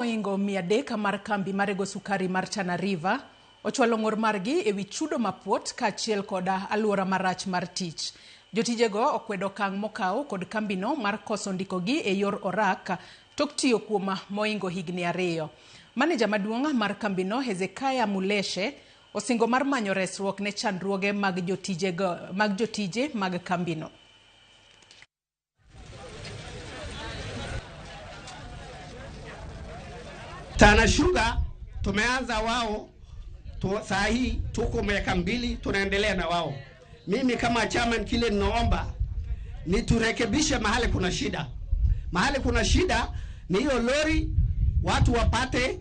Mohingo 300 mar kambi marego sukari mar Tana River ochwalo ng'ur margi ewi chudo mapuot kaachiel koda aluora marach mar tich. Jotijego okwedo okang' mokaw kod kambino mar koso ndikogi e yor orak tok tiyo kuom mohingo higni 2. Maneja maduong' mar kambino Hezekiah Muleshe osingo mar manyo resruok ne chandruoge mag jotije mag kambino. Tana Sugar tumeanza wao saa hii tuko miaka 2 tunaendelea na wao. Mimi kama chairman kile ninaomba ni turekebishe mahali kuna shida. Mahali kuna shida ni hiyo lori watu wapate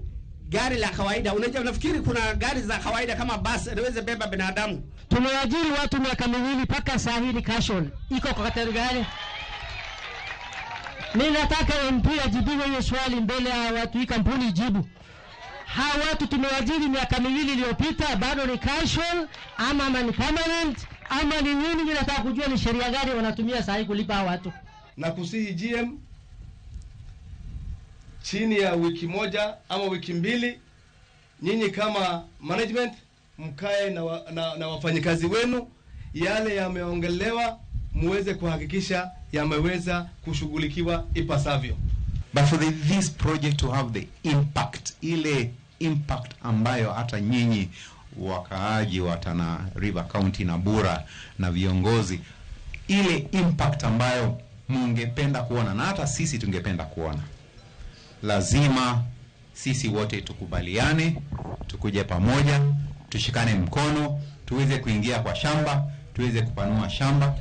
gari la kawaida. Unajua nafikiri kuna gari za kawaida kama bus inaweza beba binadamu. Tumeajiri watu miaka 2 mpaka saa hii ni casual. Iko kwa kategori gani? Mimi nataka MP ajibiwe hiyo swali mbele ya watu, hii kampuni ijibu. Hawa watu tumeajiri miaka 2 iliyopita bado ni casual ama ni permanent ama ni nini? Mimi nataka kujua ni sheria gani wanatumia saa hii kulipa hawa watu. Na kusihi GM chini ya wiki 1 ama wiki 2, nyinyi kama management mkae na wafanyikazi wenu, yale yameongelewa muweze kuhakikisha yameweza kushughulikiwa ipasavyo. But for this project to have the impact, ile impact ambayo hata nyinyi wakaaji wa Tana River County na Bura na viongozi, ile impact ambayo mungependa kuona na hata sisi tungependa kuona, lazima sisi wote tukubaliane, tukuje pamoja, tushikane mkono, tuweze kuingia kwa shamba, tuweze kupanua shamba.